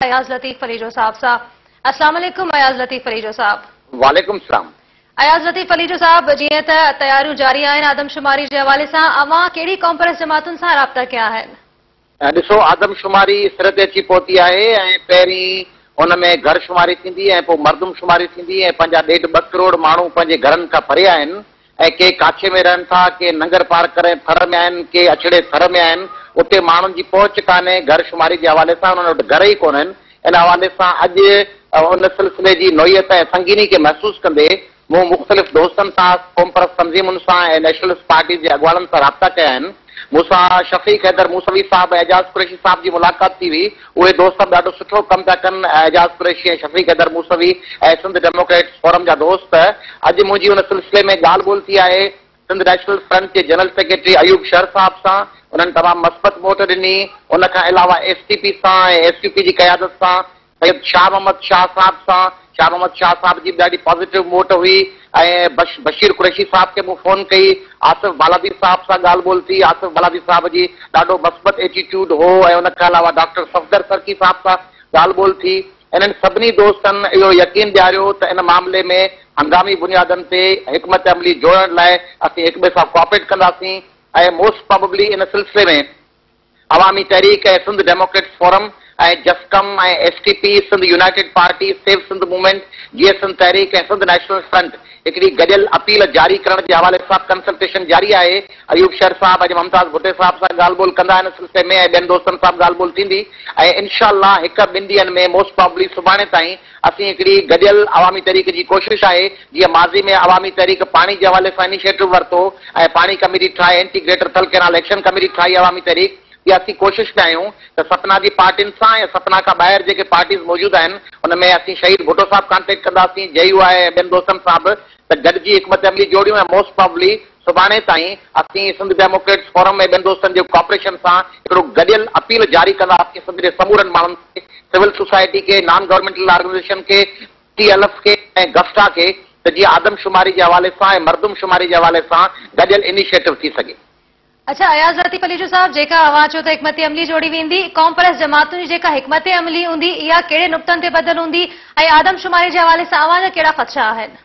अयाज़ लतीफ़ पलेजो साहब सां। अस्सलाम वालेकुम अयाज़ लतीफ़ पलेजो साहब। वालेकुम सलाम। अयाज़ लतीफ़ पलेजो साहब, जीअं त तयारियूं जारी आहिनि आदमशुमारी जे हवाले सां, अवां कहिड़ी क़ौमपरस्त जमातुनि सां राब्ता कया आहिनि? ॾिसो, आदमशुमारी सिर ते अची पहुती आहे ऐं पहिरीं उन में घर शुमारी थींदी ऐं पोइ मर्दुम शुमारी थींदी ऐं पंहिंजा 1.5-2 करोड़ माण्हू पंहिंजे घरनि खां परे आहिनि ऐं के काछे में रहनि था, के नंगर पार्कर ऐं थर में आहिनि, के अछड़े थर में आहिनि। उते माण्हुनि जी पहुच कान्हे घर शुमारी जे हवाले सां, उन्हनि वटि घर ई कोन्हनि। इन हवाले सां अॼु उन सिलसिले जी नोइयत ऐं संगीनी खे महसूसु कंदे मूं मुख़्तलिफ़ दोस्तनि सां, क़ौमपरस्त तंज़ीमुनि सां ऐं नेशनलिस्ट पार्टी जे अॻुवाणनि सां राब्ता कया आहिनि। मूंसां शफ़ीक हैदर मूसवी साहब, एजाज़ कुरैशी साहब जी मुलाक़ात थी हुई। उहे दोस्त बि ॾाढो सुठो कमु पिया कनि, एजाज़ कुरैशी ऐं शफ़ीक हैदर मूसवी ऐं सिंध डेमोक्रेट्स फोरम जा दोस्त। अॼु मुंहिंजी उन सिलसिले में ॻाल्हि ॿोल थी आहे सिंध नेशनल फ्रंट जे जनरल सेक्रेटरी अयूब शर साहब सां, उन्हनि तमामु मस्बत मोट ॾिनी। उन खां अलावा एस टी पी सां ऐं एस यू पी जी क़यादत सां, सैयद शाह मोहम्मद शाह साहब सां, शाह मोहम्मद शाह साहब जी बि ॾाढी पॉज़िटिव मोट हुई ऐं बशीर कुरैशी साहब खे मूं फ़ोन कई, आसिफ़ बालादी साहब सां ॻाल्हि ॿोल थी। आसिफ़ बालादी साहब जी ॾाढो मस्बत एटीट्यूड हो ऐं उन खां अलावा डॉक्टर सफ़दर सरकी साहब सां ॻाल्हि ॿोल थी। इन्हनि सभिनी दोस्तनि इहो यकीन ॾियारियो त इन मामले में हंगामी बुनियादनि ते हिकमत अमली जोड़ण लाइ असीं हिक ॿिए सां कोऑपरेट कंदासीं ऐं मोस्ट प्रोबेबली इन सिलसिले में अवामी तहरीक ऐं सिंध डेमोक्रेट्स फोरम ऐं जसकम ऐं S T P, Sindh united party, save Sindh movement, Jeay Sindh Tehreek ऐं सिंध नेशनल फ्रंट हिकिड़ी गॾियल अपील जारी करण जे हवाले सां कंसल्टेशन जारी आहे। अयूब शर साहब अॼु मुमताज़ भुट्टे साहब सां ॻाल्हि ॿोल कंदा आहिनि सिलसिले में ऐं ॿियनि दोस्तनि सां बि ॻाल्हि ॿोल थींदी ऐं इनशा 1-2 ॾींहंनि में मोस्ट प्रोबेबली सुभाणे ताईं असीं हिकिड़ी गॾियल अवामी तहरीक जी कोशिश आहे। जीअं माज़ी में अवामी तहरीक पाणी जे हवाले सां इनिशिएटिव वरितो ऐं पाणी कमेटी ठाहे, anti greater Thal canal action committee ठाही अवामी तहरीक, इहा असीं कोशिश पिया आहियूं त सपना जी पार्टियुनि सां या सपना खां ॿाहिरि जेके पार्टीज़ मौजूदु आहिनि उन में असीं शहीद भुट्टो साहब कॉन्टेक्ट कंदासीं, जे you आई ऐं ॿियनि दोस्तनि सां बि, त गॾिजी हिकमत अमली जोड़ियूं ऐं मोस्ट प्रोबेबली सुभाणे ताईं असीं सिंध डेमोक्रेट्स फोरम ऐं ॿियनि दोस्तनि जे कॉपरेशन सां हिकिड़ो गॾियल अपील जारी कंदासीं सिंध जे समूरनि माण्हुनि खे, सिविल सोसाइटी खे, नॉन गवर्नमेंटल ऑर्गेनाइज़ेशन खे, टी एल एफ खे ऐं गफ्टा खे, त जीअं आदमशुमारी जे हवाले सां ऐं मर्दुमशुमारी जे हवाले सां गॾियल इनिशिएटिव थी सघे। अच्छा अयाज़ लतीफ़ पलेजो साहब, जेका अवां चयो त हिकमत अमली जोड़ी वेंदी, क़ौमपरस्त जमातुनि जी जेका हिकमत अमली हूंदी इहा कहिड़े नुक़्तनि ते ॿधल हूंदी ऐं आदमशुमारी जे हवाले सां अवां जा कहिड़ा ख़दशा आहिनि?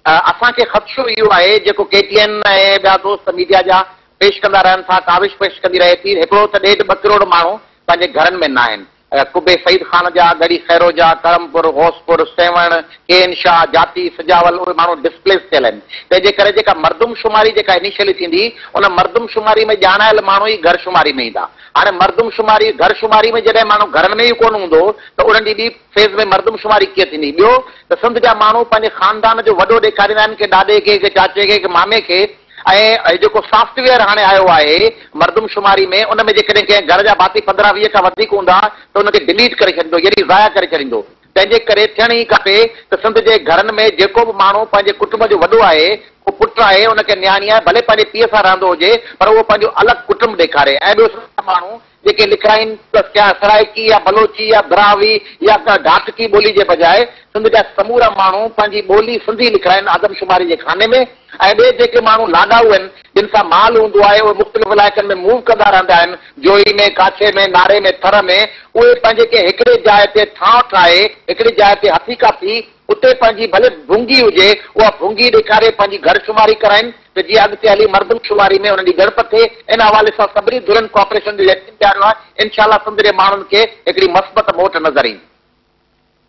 असांखे ख़दशो इहो आहे जेको के टी एन ऐं ॿिया दोस्त मीडिया जा पेश कंदा रहनि था, काविश पेश कंदी रहे थी। हिकिड़ो त 1.5-2 करोड़ माण्हू पंहिंजे घरनि में न आहिनि। कुबे सईद खान जा, गड़ी खैरो जा, करमपुर, गौसपुर, सेवण, केन शाह, जाती, सजावल, उहे माण्हू डिस्प्लेस थियल आहिनि। तंहिंजे करे जेका मर्दुमशुमारी जेका इनिशियली थींदी उन मर्दुमशुमारी में ॼाणायल माण्हू ई घर शुमारी में ईंदा। हाणे मर्दुमशुमारी घर शुमारी में जॾहिं माण्हू घरनि में ई कोन हूंदो त उन्हनि जी ॿी फेज़ में मर्दुमशुमारी कीअं थींदी? ॿियो त सिंध जा माण्हू पंहिंजे ख़ानदान जो वॾो ॾेखारींदा आहिनि, के ॾाॾे खे, के चाचे खे, के मामे खे। ऐं जेको सॉफ्टवेयर हाणे आयो आहे मर्दुमशुमारी में, उन में जेकॾहिं कंहिं घर जा भाती 15-20 खां वधीक हूंदा त उनखे डिलीट करे छॾींदो, यानी ज़ाया करे छॾींदो। तंहिंजे करे थियणु ई खपे त सिंध जे घरनि में जेको बि माण्हू पंहिंजे कुटुंब जो वॾो आहे, उहो पुटु आहे, उनखे नियाणी आहे, भले पंहिंजे पीउ सां रहंदो हुजे, पर उहो पंहिंजो अलॻि कुटुंब ॾेखारे। ऐं ॿियो माण्हू जेके लिखाइनि सराइकी या बलोची या ब्रावी या ढाटकी ॿोली जे बजाए सिंध जा समूरा माण्हू पंहिंजी ॿोली सिंधी लिखाइनि आदमशुमारी जे खाने में। ऐं ॿिए जेके माण्हू लाॾाऊ आहिनि, जिन सां माल हूंदो आहे, उहे मुख़्तलिफ़ इलाइक़नि में मूव कंदा रहंदा आहिनि, जोई में, काछे में, नारे में, थर में, उहे पंहिंजे कंहिं हिकिड़े जाइ ते ठांव ठाहे, हिकिड़ी जाइ ते हथीका थी उते पंहिंजी भले भुंगी हुजे, उहा भुंगी ॾेखारे पंहिंजी घर शुमारी कराइनि त जीअं अॻिते हली मर्दुमशुमारी में हुननि जी ॻणप थिए। इन हवाले सां सभिनी धुरनि कॉपरेशन जो यकीन ॾियारियो आहे। इनशा सिंध जे माण्हुनि खे हिकिड़ी मस्बत मोट नज़र ईंदी।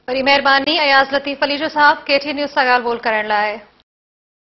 बड़ी महिरबानी अयाज़ लतीफ़ पलेजो साहब, के टी न्यूज़ सां ॻाल्हि ॿोल करण लाइ।